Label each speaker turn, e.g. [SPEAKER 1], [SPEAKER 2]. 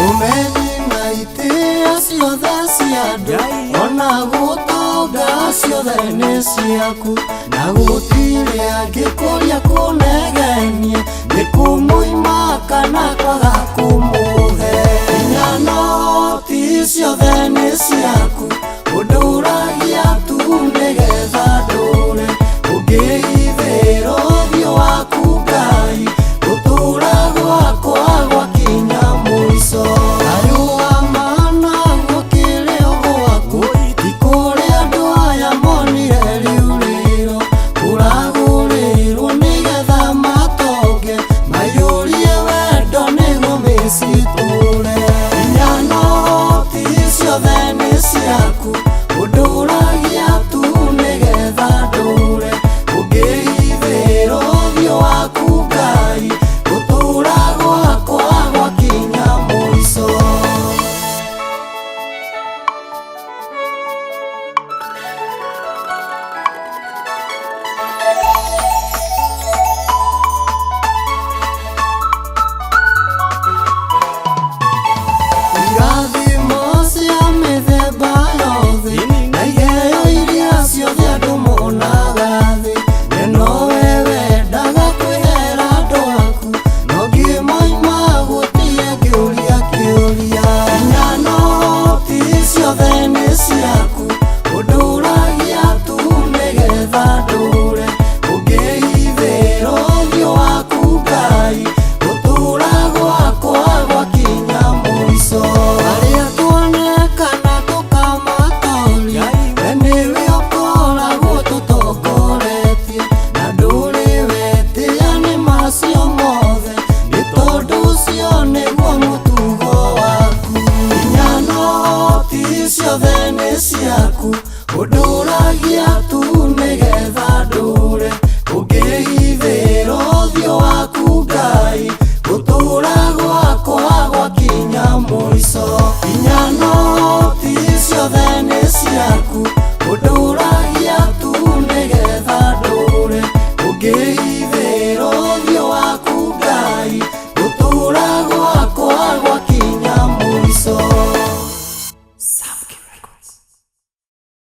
[SPEAKER 1] Ũmenyi na itĩĩa ciothe cia andũ, ona gũtonga ciothe nĩ ciaku, na gũtirĩ angĩkũria kũnegenia nĩ kũmũima kana kwaga kũmũhe. Hinya na ũhoti ciothe nĩ ciaku, ũndũragia tu nĩgetha ndũre, ũngĩhithĩra ũthiũ waku Ngai, gũtũũra gwakwa gwakinya mũico. Thayũ wa ma naguo kĩrĩo gwaku, ti kũrĩa andũ aya monire riurĩro, kũragũrĩrwo nĩgetha matonge, maiyũrie wendo nĩguo mĩciĩ ĩtũũre. Hinya na ũhoti ciothe nĩ ciaku, ũndũragia tu nĩgetha ndũre, ũngĩhithĩra ũthiũ waku Ngai, gũtũũra gwakwa gwakinya mũico. Irathimo cia mĩthemba yothe na iheo iria ciothe andũ monaga thĩ, we nowe wendaga kwĩhera andũ aku, no ngĩmoima gũtirĩ ngĩũria kĩũria. Hinya na ũhoti ciothe nĩ ciaku, ũndũragia tu nĩgetha ndũre, ũngĩhithĩra ũthiũ waku Ngai, gũtũũra gwakwa gwakinya mũico. Arĩa tuonekana tũkamatoria, we nĩwe ũkoragwo tũtongoretie, na ndũrĩ wetĩa nĩ macio mothe, nĩ tondũ ũcio nĩguo mũtugo waku. Hinya na ũhoti ciothe nĩ ciaku.